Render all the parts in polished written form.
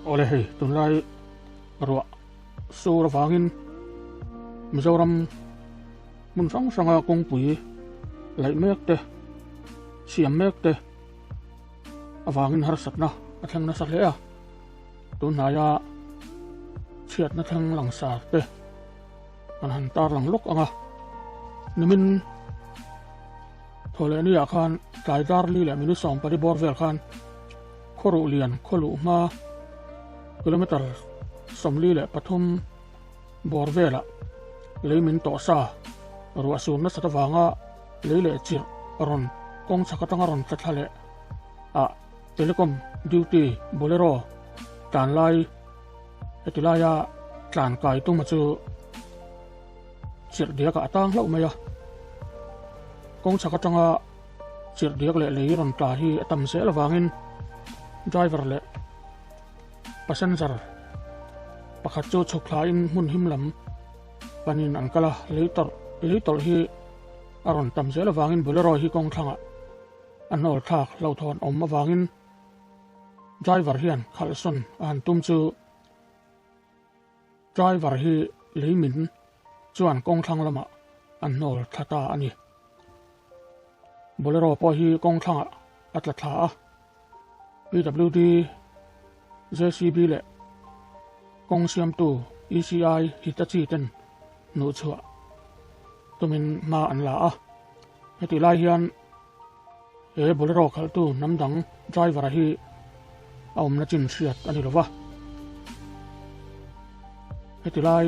Awle hei tunlai ruah sur avangin Mizoram hmun hrang hranga kawngpui laih mek te siam mek te avangin harsatna a thleng nasa hle a, tunhnaia chhiatna thleng langsar te kan han tarlang lawk ang a, nimin Thawhlehniah khan tlai dar li leh minute 14 bawr vel khan Khawruh lian khawluh hma kilometre 43 bawr velah lei min tawh sa ruah sur nasat avanga lei leh chirh rawn kawng chhak atanga rawn tla thla leh ah telecom duty bolero tlan lai heti laia tlan kai tuma chu chirh diakah a tang hlauh mai a, kawng chhak atanga chirh diak leh lei rawn tla hi a tam zel avangin driver leh passenger pakhat chu chhuk thlain hmun him lam panin an kal a, lei tawrh lei tawlh hi a rawn tam zel avangin Bolero hi kawng thlangah a hnawl thlak hlauhthawn awm avangin driver hian khalh sawn a han tum chu Driver hi lei min chuan kawng thlang lamah an hnawl thla ta a ni. Bolero pawh hi kawng thlangah a tla thla a, PWD, JCB leh kawng siamtu ECI Hitachi ten hnuhchhuah tumin hma an la a. Hetih lai hian he Bolero khalhtu hnam dang driver-a hi a awmna chin hriat a ni lo va. Heti lai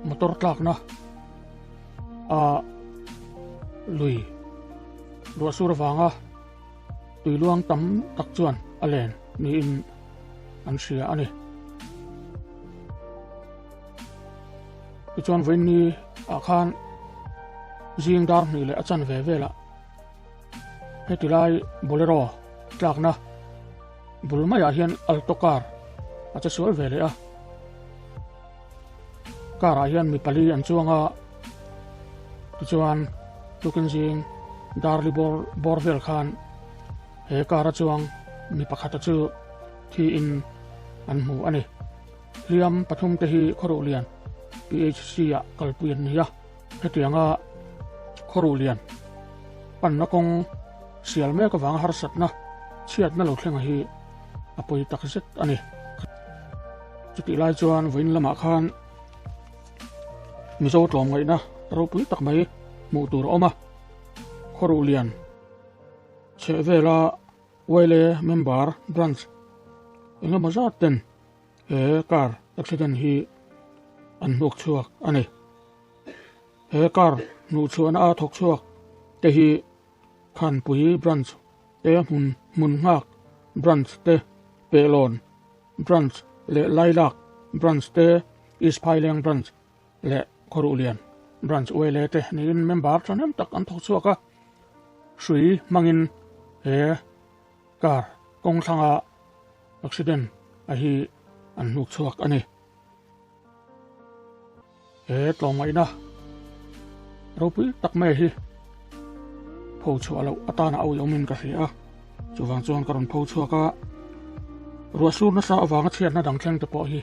motor tlakna a lui ruah sur avanga tui luang tam tak chuan a len niin an hria a ni. Tichuan vawiinni ah khan zing dar hnih leh a chanve velah heti lai bolero tlakna bul maiah hian alto car a che sual ve leh a car ah hian mi pali an chuang a tichuan tukin zing darli bawr bawr vel khan he car a chuang mi pakhata chu thiin an hmu a ni. Hliam pathum te hi Khawruh Lian PHC ah kalpui an ni a, hetianga Khawruh Lian panna kawng sial mek avanga harsatna chhiatna lo thlenga hi a pawi tak zet a ni. Chutih lai chuan vawiin lamah khan Mizo tlawmngaihna ropui tak mai hmuh tur a awm a, Khawruh Lian chhehvela Uaile member branch engemaw zat ten he car accident hi an hnuk chhuak a ni. He car hnuh chhuahna a thawk chhuak te hi Khanpui branch te hmun hmun nghak branch te Pehlawn branch leh Lailak branch te East Phaileng branch leh Khawruhlian branch Uaile te niin member thahnem tak an thawk chhuak a. Hrui hmangin he car kawng thlanga accident a hi an hnuk chhuak a ni. He tlawmngaihna ropui tak mai hi pho chhuah loh atana a uiawmin ka hria a, chuvang chuan ka rawn pho chhuak a, ruah sur nasa avanga chhiatna dang thleng te pawh hi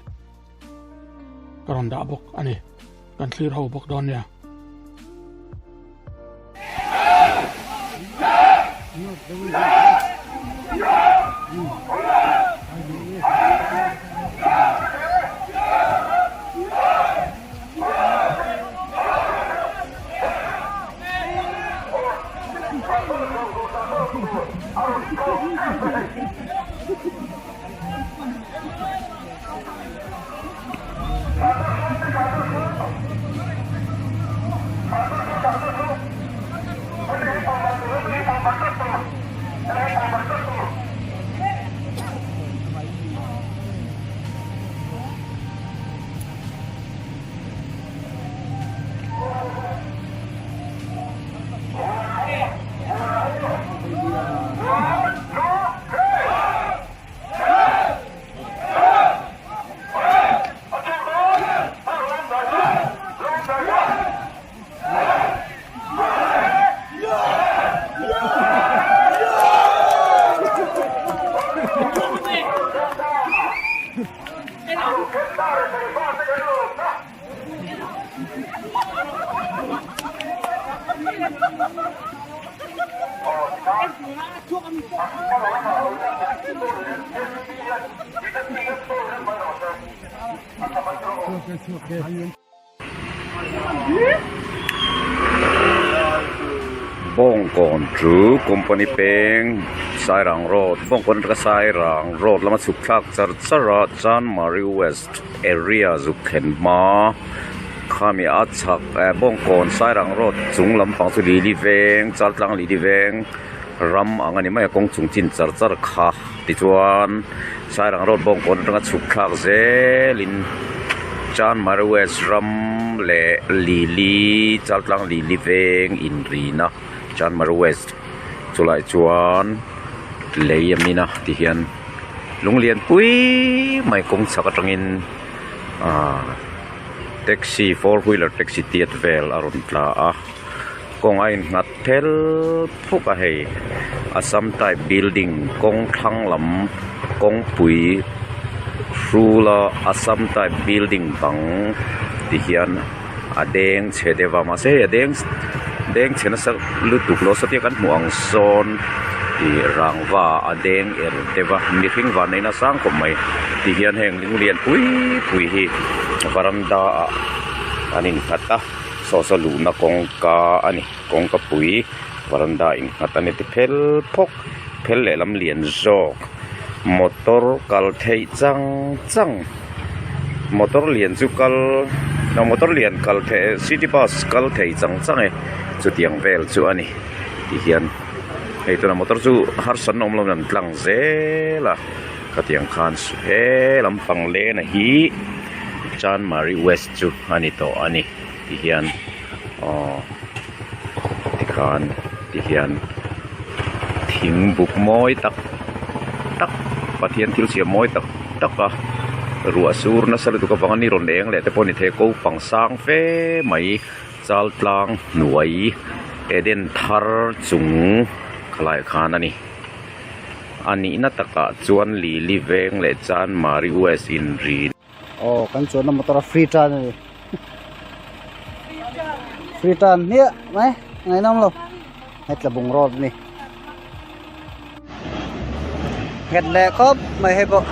ka rawn dah bawk a ni. Kan thlir ho bawk dawn nia. Bawngkawn chu company peng Sairang road Bawngkawn atanga Sairang road lama chhuk thlak char char a Chanmari west area zuk thlen hma khami a chhak eh Bawngkawn Sairang road chung lampang chu Lili veng Chaltlang Lili veng ram ang a ni mai a kawng chung chin char char kha tichuan Sairang road Bawngkawn atanga chhuk thlak zelin Chanmari west ram leh Lili Chaltlang Lili veng inrina Chanmari west chulai chuan lei a min a tihian lung lian pui mai kawng chhak atangin ahh taxi four wheeler taxi tiat vel a rawn tla a. Kawng a innghat phel phuk a hei Assam type building kawng thlang lam kawngpui hrul a Assam type building bang ti hian a deng chhe deuh a mahse hei a deng deng chhe nasa lutuk lo satia kan hmuh ang sawn ih rangva a deng er deuh a mihring van neihna sang khawp mai ti hian heng lung lian pui pui hi varanda ah an innghat a. Saw saw luhna kawngka a ni kawngka pui varanda innghat a ni ti phel phawk phel lehlam lian zawk motor kal theih chang chang motor lian chu kal motor lian kal theih city bus kal thei chang chang e chutiang vel chu a ni ti hian hei tuna motor chu harsatna awm lo in an tlang zel a khatiang khan he lampang lena hi Chanmari west chu a ni tawh a ni ti hian aw tikhan ti hian thing buk mawi tak tak Pathian thil siam mawi tak tak a ruah sur nasa lutuk avanga ni rawn eng leh te pawh ni thei ko pang sang fe mai chal tlang hnuai eden thar chung khalaiah khan a ni. A nihna takah chuan Lili veng leh Chanmari West inri. Aw kan chuanna motor a free tan a ni free tan hmiah mai ngaihnawm lo hei tlabung road a ni nghet leh khawp mai hei pawh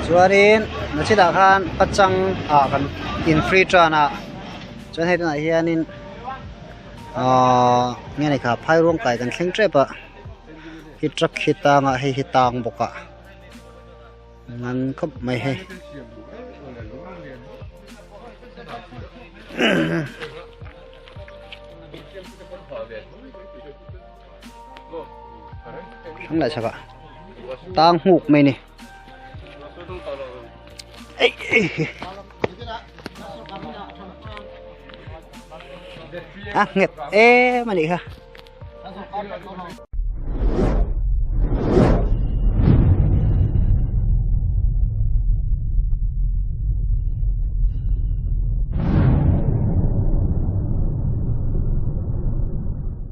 chuanin nachinah khan pachang ah kan in free tan a chuan hei tunah hianin. Ahh nge ni kha phai ruang kai kan thleng tep a hi truck hi tang a hei hi tang bawk a ngan khawp mai hei thlang leh chhak ah tang nghuk mai ni. A nghet em a nih kha.